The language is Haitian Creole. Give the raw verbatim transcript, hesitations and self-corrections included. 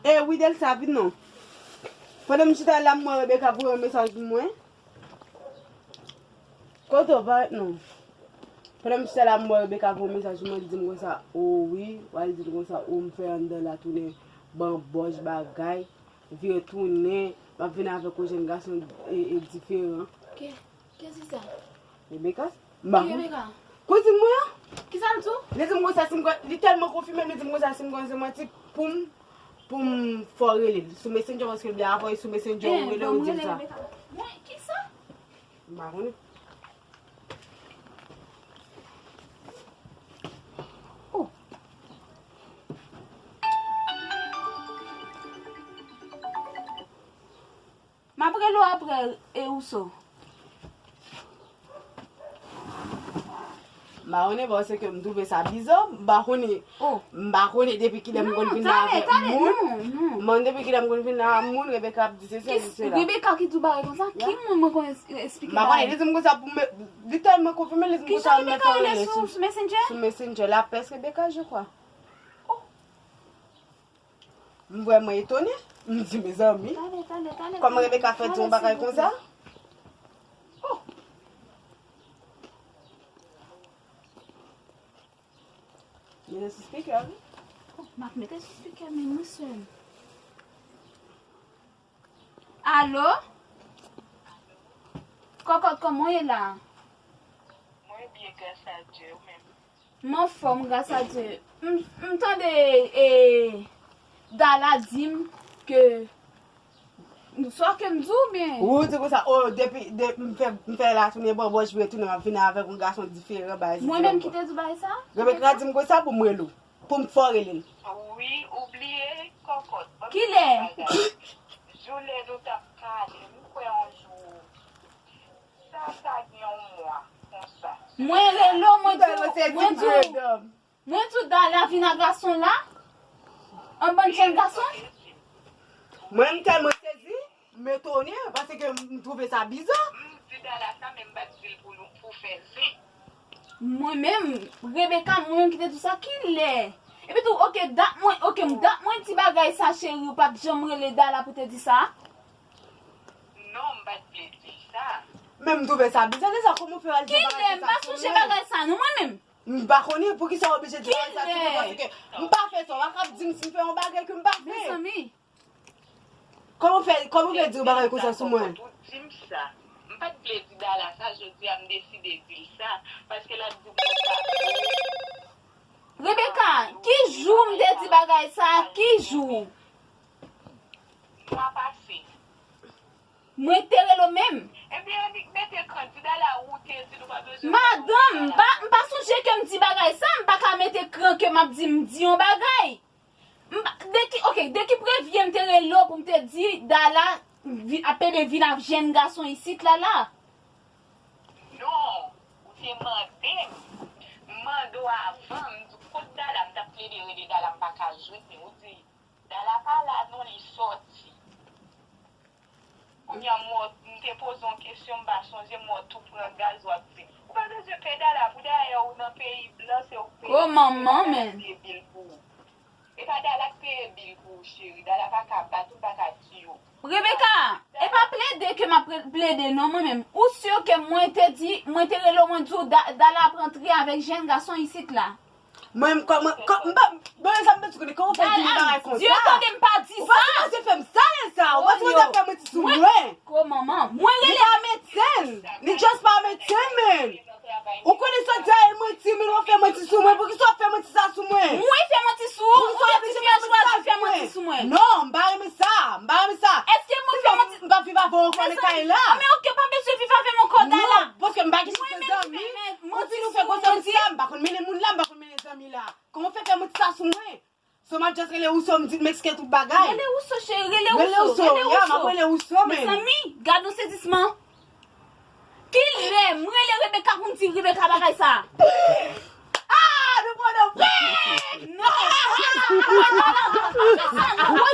E wi, Delsa, vin non. Pandan m chita la, m wè Rebecca voye yon mesaj pou mwen. Kote w parèt non? Pandan m chita la, m wè Rebecca voye yon mesaj pou mwen, li di m konsa, o wi, w al di l konsa, o m fè anndan la tounen banbòch bagay, vire tounen, m ap vin avèk yon jèn gason e, e diferan. Ke, ke se sa? Rebecca? M pa konn. Rebecca. Kouzin mwen an? Kisa l di w? Li di m konsa, si m konn, li tèlman konfime, li di m konsa, si m konn se manti, pou m, pou m fè w rele l sou Messenger, paske li avè w sou Messenger, ou rele, ou di l sa. Mwen, kisa? M pa konnen. Oh. M ap rele w apre, e Ouso. M pa konnen, paske m twouve sa biza, m pa konnen. Oh. M pa konnen depi kilè m konn vin la avèk moun. Non, non, non. M pa konnen depi kilè m konn vin la avèk moun, Rebecca ap di sesi, ap di sela. Rebecca ki di w bagay konsa? Ki moun mwen konn es-, esplike bagay? M pa konnen, li di m konsa pou m, li tèlman konfime, li di m konsa pou m fè w rele sou, sou Messenger? Sou Messenger, la pès Rebecca, je crois. Oh. M vrèman etone. M di, mezanmi, kòman Rebecca fè di yon bagay konsa? Oh. Mete sou speaker, wi. Oh, m ap mete sou speaker, men mwen sèl. Alo? Kòkòt, kòman w ye la? Mwen byen, gras a Dye, ou menm? M anfòm, gras a Dye. M, m tande, e, Dala di m ke, sa ke m di w byen? Ou di konsa, o, depi, de, m fè, m fè la tounen banbòch, vire tounen, m ap vin avèk yon gason diferan, bagay sa. Mwen menm ki te di w bagay sa? Rebecca di m konsa pou m rele w, pou m fè w rele l. Wi, ou bliye kòkòt. Kilè? Jou lè nou t ap pale, m kwè yon jou. Sa, sa gen yon mwa konsa. Mwen rele w, mwen di w, mwen di w, mwen di w Dala vin ak gason la? An bann jèn gason? Mwen, m tèlman sezi, m etone, paske m twouve sa biza. M di Dala sa, men m pa t di l pou nou, pou fè zen. Mwen menm, Rebecca, mwen menm ki te di w sa, kilè? Epi tou, oke, dat mwen, oke, dat mwen di bagay sa, cheri, ou pa t janm rele Dala pou te di sa? Non, m pa t vle di sa. Men m twouve sa biza, Dala, kòman w fè al di yon bagay konsa sou mwen? Kilè? M pa sonje bagay sa, non, mwen menm. M pa konnen poukisa w oblije di bagay sa sou mwen, paske m pa fè sa. W pa ka ap di m si m fè yon bagay ke m pa fè. Mezanmi. Kòman w fè, kòman w fè di yon bagay konsa sou mwen? Ou di m sa. M pa t vle di Dala sa, jodi a m deside di l sa, paske l ap di m konsa. Rebecca, ki jou m te di bagay sa? Ki jou? Mwa pase. Mwen te rele w menm. Ebyen, annik mete kandida la, ou te di nou pa bezwen. Madanm, m pa, m pa sonje ke m di bagay sa, m pa ka mete kran ke m ap di m di yon bagay. M pa, de ki, oke, de ki prevye m te rele w pou m te di Dala vi-, ap pede vin ak jèn gason isit la la? Non, ou te mande m. M mande w avan, m di w kot Dala, m t ap plede rele Dala, m pa ka jwenn li. Ou di, Dala pa la non, li sòti. Kounye a m wè w, m te poze w kesyon, m pa sonje, m wè w tou pran gaz, w ap di, ou pa bezwen pè Dala pou dayè ou nan peyi blan, se ou k peye bil pou ou. Ko manman, men. E pa Dala k peye bil pou ou, cheri. Dala pa ka bat ou, pa ka tiye w. Rebecca, e pa plede ke m ap pre-, plede non, mwen menm. Ou si ke mwen te di, mwen te rele w, mwen di w Da-, Dala ap rantre avèk jèn gason isit la? Mwen menm, kòman, kò-, m pa, bon, sa m pa t konnen, kòman w fè di m bagay konsa? Dye tande m pa di sa. Ou pa sipoze fè m sa, Delsa. Ou pa sipoze fè manti sou mwen. Ko manman, mwen rele. Li pa medsen. Li just pa medsen, men. Ou konnen sa di a, e manti, men w fè manti sou mwen. Poukisa w ap fè manti sa sou mwen? Mwen fè manti sou ou? Ou te di fè chwazi fè manti sou mwen? Non, m pa renmen sa. M pa renmen sa. Èske mwen fè manti? M p ap viv avè w ankò nan kay la. Mezanmi, men oke, pa bezwen viv avè m ankò, Dala. Non, paske m pa gen chans zanmi. Ou di nou fè konsa pou sa, m pa konn mennen moun la, m pa konn mennen zanmi la. Kòman w fè fè manti sa sou mwen? So m ap just rele Ouso, m di m ekspike tout bagay. Rele Ouso, cheri, rele Ouso, rele Ouso. Mezanmi, gad yon sezisman. Kilè m rele Rebecca pou m di Rebecca bagay sa? Ah, nou pran nan prank! Non, pa fè sa, non, non, non, non, pa fè sa, non, woy.